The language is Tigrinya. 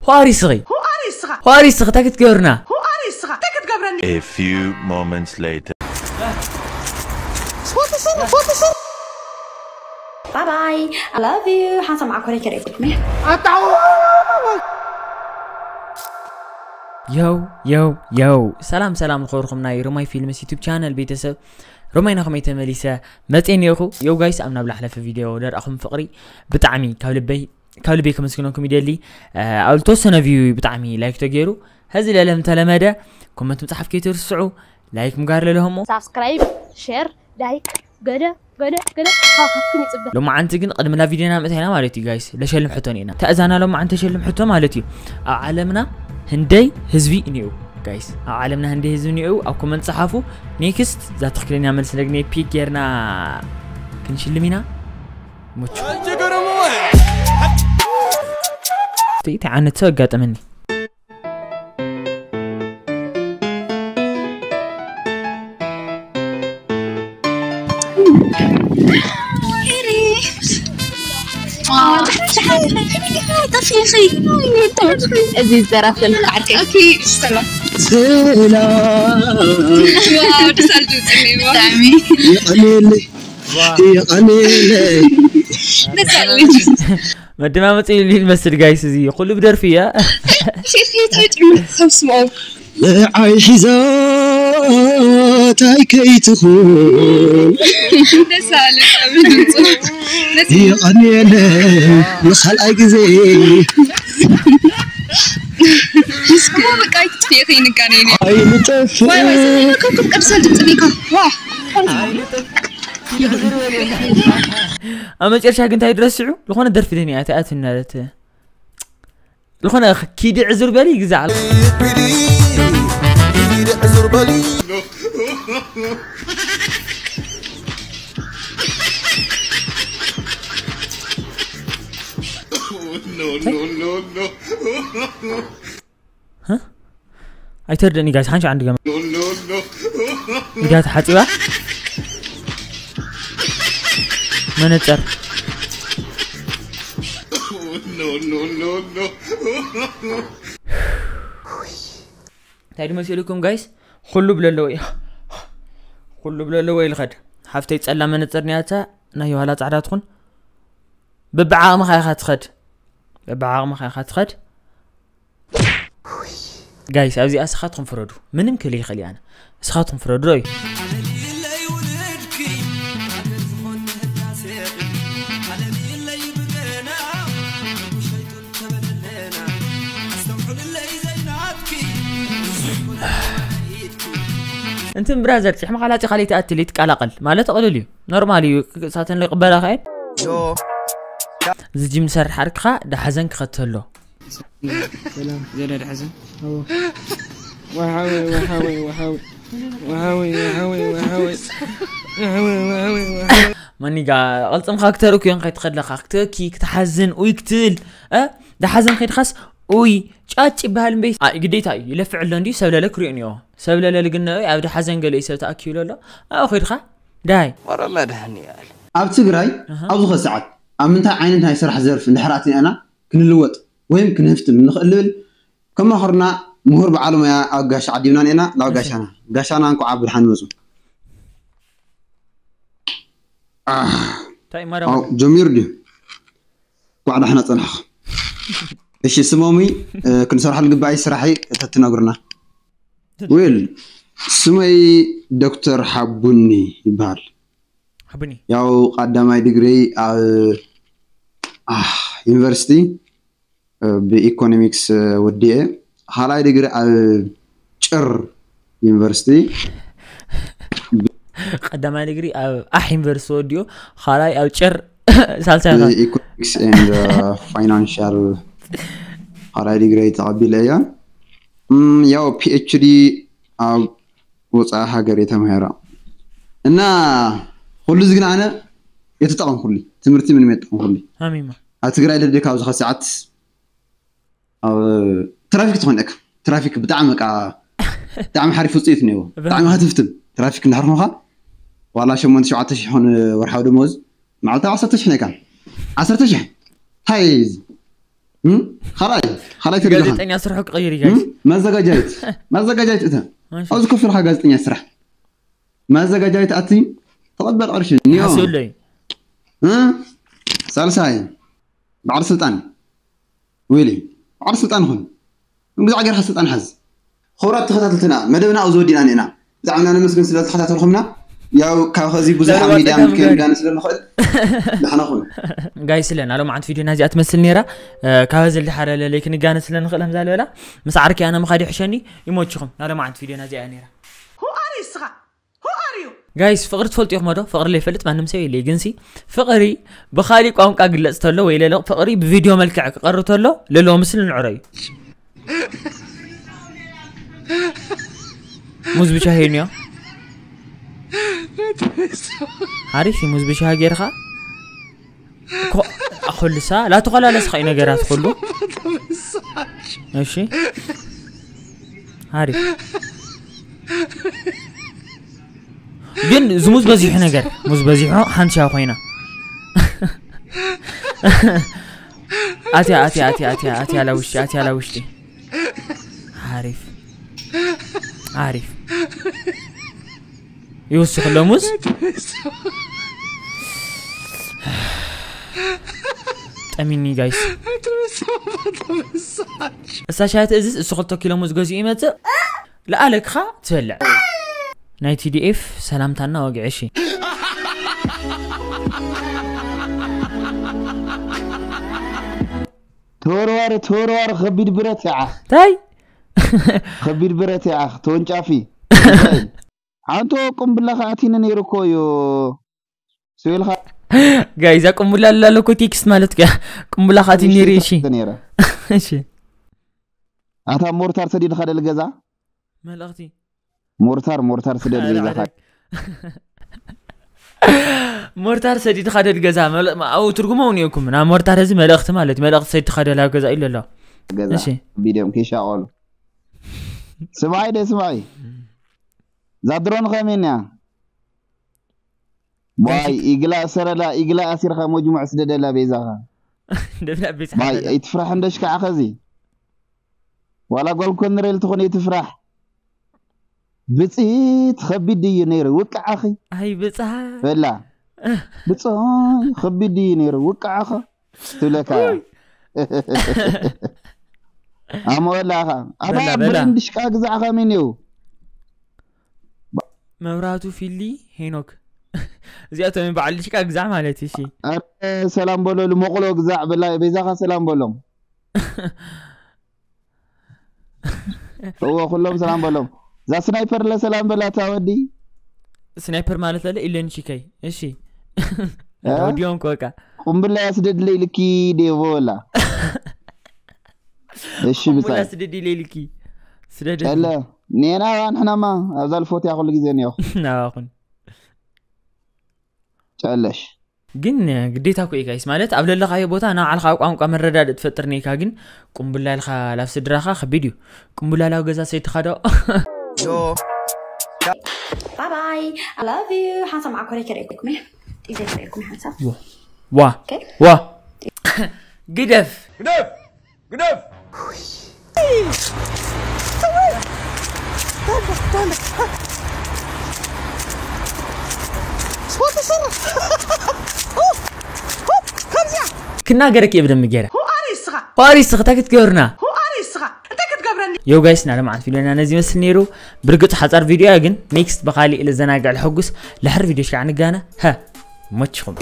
ሆኣሪ ስኺ? ሆኣሪ ስኻ? ሆኣሪ ስኺ እንታይ ክትገብርና? ሆኣሪ ስኻ እንታይ ክትገብረኒ? A few moments later. Bye bye. I love you. ሓንሳብ መዓኮረይ ከርእየኩም እየ። የው የው የው ሰላም ሰላም ንኸብርኹም ናይ ሮማይ ፊልምስ ዩቱብ ቻነል ቤተሰብ ሮማይና ከመይ ተመሊሰ መፅኤ እኒኦኹ። የው ጋይስ ኣብ ናብ ላሕለፈ ቪድዮ ደርኣኹም ፍቕሪ ብጣዕሚ ካብ ልበይ ካብ ልበይ ከመስግነኩም ይደሊ። ኣብ ዝተወሰነ ቪዩ ብጣዕሚ ላይክ ተገይሩ። ሀዚ ለለም ተለመደ ኮመንት ምፅሓፍ ከይትርስዑ። ላይክ ምጋር ለለሆሞ ሳብስክራይብ፣ ሼር፣ ላይክ ገደ ገደ ገደ ካብካትኩም ይፅበ። ሎማዓንቲ ግን ቅድሚ ናብ ቪድዮና ምእታይና ማለት እዩ ጋይስ ለሸልም ሕቶ ኒና ተእዛና ሎማዓንቲ ተሸልም ሕቶ ማለት እዩ። ኣብ ዓለምና ህንደይ ህዝቢ እኒኡ ጋይስ ኣብ ዓለምና ህንደይ ህዝቢ እኒኡ ኣብ ኮመንት ፀሓፉ። ኔክስት እዛ ትኽክለኛ መልስ ነግኒ ፒክ ጌርና ክንሽልም ኢና። ሙቹ እንታይ ዓይነት ሰብ ኣጋጠመኒ። እዚ ዘራፍ ዘልካ ዓርከይ። ሰላም ብጣዕሚ የቐኔለይ የቐኔለይ ደስ ኣለኝ። መደማመፂ ሊል መስል ጋይስ እዚ ኩሉ ብደርፊ እያ። ሴት ሴት ጭምር ሰብስበው ንዓይ ሒዛታይ ከይትኹን ደስ ኣለ ብጣዕሚ ድምፁ ደስ የቐኔለይ ንኻልኣይ ግዜ እስከ በቃ ይትጥፊ ከይንጋነይ ኣይንጠፍእ ዋይ ዋይ ሰብ ከብከብ ቀድሳ ድምፅሊካ ዋ ኣብ መጨረሻ ግን እንታይ ድረስዑ ዝኾነ ደርፊ ደኒያ ተኣትናለት ዝኾነ ኪዲ ዕዙር በሊ ይግዛዕ። ኪዲ ዕዙር በሊ ኣይተርደኒ ጋይስ ሓንሻ ዓንዲ ገመ ኢዳ ተሓፂባ መነፀር እንታይ ድመሲልኩም ጋይስ? ኩሉ ብለለዎ እዩ። ኩሉ ብለለዎ እዩ ልኸድ። ሓፍተይ ጸላም መነጽር ኒያታ ናይ የኋላ ጻዕዳ ትኹን። በብዓቕምኻ ኢኻ ትኸድ። በብዓቕምኻ ኢኻ ትኸድ። ጋይስ ኣብዚኣ እስኻትኩም ፍረዱ። ምንም ክል ይኽእል እየ ኣነ። እስኻትኩም ፍረዱ ዶ እዩ። እንትን ብራዘር ጭሕምኻ ላጺኻ ለይትኣትል ይትቀላቐል ማለት ቅልል እዩ። ኖርማል እዩ። ሳተን ለይቅበላ ኸይድ እዚ ጅም ዝሰርሕ ዓርክኻ ዳሓዘን ክኸተሎ ዘለ ዳሓዘን ወሓወይ ወሓወይ ወሓወይ ወሓወይ ወሓወይ ወሓወይ ወሓወይ ወሓወይ መኒጋ ቅልጽምኻ ክተርኢ ኩዮን ከይትኸድለኻ ክትበኪ ክትሓዝን ኡይ ክትብል እ ዳሓዘን ከይድኻስ ኡይ ጫጭ ይበሃል እምበይ ኣይ ግዴታ እዩ ይለፍዕ ኣሎ እንድዩ ሰብ ለለ ክሪኦ እኒኦ ሰብ ለለ ልግነኦ ኣብ ዳሓዘን ገለ እዩ ሰብ ተኣኪቡ ኣሎ ኣብኡ ከይድኻ ዳይ ወረ መድህን ያል ኣብ ትግራይ ኣብ ዝኾነ ሰዓት ኣብ ምንታይ ዓይነት ናይ ስራሕ ዘርፍ እንድሕር ኣቲና ኢና ክንልወጥ ወይም ክንህፍትም ንኽእል ንብል ከማኽርና ምሁር በዓል ሞያ ኣብ ጋሻ ዓዲምና ኔና ናብ ጋሻና ጋሻና እንኳዓ ብድሓን መፁ እንታይ ማረማ ጀሚሩ ድዩ ኳዕ ዳሕና ፀናሕኹ እሺ ስሞሚ ክንሰርሐሉ ግባኣይ ስራሐይ ተትነግሩና ዌል ስመይ ዶክተር ሓቡኒ ይበሃል ሓቡኒ ያው ቀዳማይ ዲግሪ ኣብ ዩኒቨርሲቲ ብኢኮኖሚክስ ወዲኤ ካልኣይ ዲግሪ ኣብ ጭር ዩኒቨርሲቲ ቀዳማይ ዲግሪ ኣብ ኣሕ ዩኒቨርሲቲ ወዲኡ ካልኣይ ኣብ ጭር ሳልሳይ ኢኮኖሚክስ ኤንድ ፋይናንሻል ካልኣይ ዲግሪ ተቐቢለ እያ ያው ፒኤችዲ ኣብ ወፃኢ ሃገር እየ ተማሂራ እና ኩሉ እዚ ግን ኣነ የተጠቐምኩሉ ትምህርቲ ምንም የተጠቐምኩሉ ሃሚማ ኣብ ትግራይ ደደ ካብ ዝኸ ሰዓት ኣብ ትራፊክ ትኾን እካ ትራፊክ ብጣዕሚ ቃ ብጣዕሚ ሓሪፍ ውፅኢት ነዎ ብጣዕሚ ሃትፍትም ትራፊክ እንዳሕርኹምካ ዋላ ሸሞንተ ሸውዓተ ሽሕ ኾን ወርሓዊ ደሞዝ መዓልታዊ ዓሰርተ ሽሕ ነካ ዓሰርተ ሽሕ እንታይ እም? ካልኣይ ካልኣይ ትደልኻ ጋዜጠኛ ስርሑ ክቕይር እዩ ጋይስ። መዘጋጃየት መዘጋጃየት እተ እሺ። ኣብዚ ኮፍ ኢልካ ጋዜጠኛ ስራሕ መዘጋጃየት ኣቲ ተቐበል ቅርሺ ኒዮ ሓስብሎ እዩ። እ? ሳልሳይ በዓል ስልጣን ዊሊ በዓል ስልጣን ኹን እንግዛዕ ጌርካ ስልጣን ሓዝ። ክቡራት ተኸታተልትና መደብና ኣብዚ ወዲና ኒና ብጣዕሚ ኢና ነመስግን ስለ ተኸታተልኩምና። ያው ካብ ከዚ ብዙሕ ኣብ ዛረባ ሚድያ ጸጋም ምክን ጋር። ዳን ስለ ንኽእል ደሕና ኹን። ጋይስ ለ ናሎም ዓንት ቪድዮና እዚኣ ትመስል ነይራ። ካብ ዝልሓረ ለለይ ክንጋነ ስለ ንኽእል ከምዛ ዝበላ ምስ ዓርኪ ኣነ ምኻድ ይሕሸኒ። ይሞችኹም ናሎም ዓንት ቪድዮና እዚኣ እያ ነይራ። Who are you ንስኻ? Who are you? ጋይስ ፍቕሪ ትፈልጡ ኢኹም ዶ? ፍቕሪ ለይፈልጥ ማንም ሰብ የለ። ግንሲ ፍቕሪ ብኻሊእ ቋንቋ ግለጽ ተሎ ወይ ለለ ፍቕሪ ብቪድዮ መልክዕ ክቐርብ ተሎ ለለዎ ምስሊ ንዕሮ እዩ። ሙዝ ብሻሂ ኒዮ ሓሪፍ እዩ። ሙዝ ብሻሂ ጌርካ ኮ- ኣኹልሳ ላተኾላለስኻ እዩ ነገራት ኩሉ። እሺ ሓሪፍ ግን እዚ ሙዝ በዚሑ ነገር ሙዝ በዚሑ ሓንሻ ኮይና ኣትያ ኣትያ ኣትያ ኣትያ ኣትያ ኣላ ውሽጢ ኣትያ ኣላ ውሽጢ ሓሪፍ ሓሪፍ ይውስኽ ኣሎ ሙዝ ጠሚኒ ጋይስ እሳ ሻያት እዝስ እሱ ክልተ ኪሎ ሙዝ ገዚኡ ይመፅእ ለኣለክኻ ትበልዕ ናይ ቲዲኤፍ ሰላምታና ወግዒ እሺ ተወርዋሪ ተወርዋሪ ከቢድ ብረት ይዓ ታይ ከቢድ ብረት ይዓ ተወንጫፊ ሓንቶ ቁምብላ ከኣቲኒ ነይሩ እኮ እዩ ስቤልካ ጋይ እዛ ቁምቡላ ላለ እኮ ቴክስት ማለት ጋ ቁምቡላ ካቲ ነይሩ እሺ ነይረ እሺ ኣታ ሞርታር ሰዲድካ ደል ገዛ መልእኽቲ ሞርታር ሞርታር ስደድ ገዛኻ ሞርታር ሰዲድካ ደል ገዛ መለ- ኣብኡ ትርጉሞ እውን ይኩም ናብ ሞርታር እዚ መልእኽቲ ማለት መልእኽቲ ሰዲድካ ደል ኣብ ገዛ ኢሉ ኣሎ ገዛ እሺ ቢድዮም ከይሻቀሉ ስማይ ደ ስማይ ዛድሮን ከመይንያ ዋይ ኢግላ ሰረላ ኢግላ ኣሲርካ መጅሙዕ ስደደላ ቤዛኻ ደብዳቤ ዋይ ጻሕፈላ ኣይትፍራሕ እንደሽካዕ ኸዚ ዋላ ጓል ኮንሬል ትኾነ ይትፍራሕ ብፅት ከቢድ ድዩ ነይሩ ውቅዓኺ ኣይ ብፅሃ በላ ብፅይ ከቢድ ድዩ ነይሩ ውቅዓኻ ትብለካ እያ ኣሞ በላኻ ኣታ በላ፣ በላ። ብሬን ድሽቃ ግዛዕኻ መን እዩ መብራቱ ፊሊ ሄኖክ እዚኣቶም በዓል ድሽቃ ግዛዕ ማለት እዩ እሺ ኣረ ሰላም በሎ ልመቕሎ ግዛዕ በላ ቤዛኻ ሰላም በሎም እዎ ኩሎም ሰላም በሎም እዛ ስናይፐር ለሰላም በላ እታ ወዲ ስናይፐር ማለት ለለ ኢለን ሽከይ እሺ እ? ወዲኦም ኮቃ ቁምብላ ያስደድለ ኢልኪ ዴቮ በላ እሺ ሙላ ብጻይ ስደድ ኢለ ኢልኪ ስደድ ጨለ ኔና ንሕናማ ኣብዛ ልፎት እያ ኩሉ ግዜ እኒኦ ናባኹን ጨለሽ ግን ግዴታ ኮ ጋይስ ማለት ኣብ ለለኻዮ ቦታ ናብ ዓልኻ ቋንቋ መረዳድእ ትፈጥር ነይካ ግን ቁምቡላ ኢልካ ላብ ስድራኻ ከቢድ እዩ ቁምቡላ ላብ ገዛ ሰይትኻ ዶ Bye bye. I love you. ሓንሳብ መዓኮረይ ከርእየኩም እየ። ጥይዘይ ከርእየኩም እየ ሓንሳብ። ዋ Okay. ዋ ግደፍ ግደፍ ግደፍ ክናገረክ እየ ብደንብ ገይረ Who are you ንስኻ? ፓሪስ ተኸታኪት ገርና Who are you ንስኻ? እንታይ ክትገብረኒ? ዮ ጋይስ ናደ መዓት ቪድዮና ነዚ መስል ነይሩ ብርግፅ ሓፃር ቪድዮ እያ ግን ኔክስት ብካሊእ ለዘናግዕ ልሕጉስ ለሕር ቪድዮ ሽካዕ ንጋነ ሀ መችኹም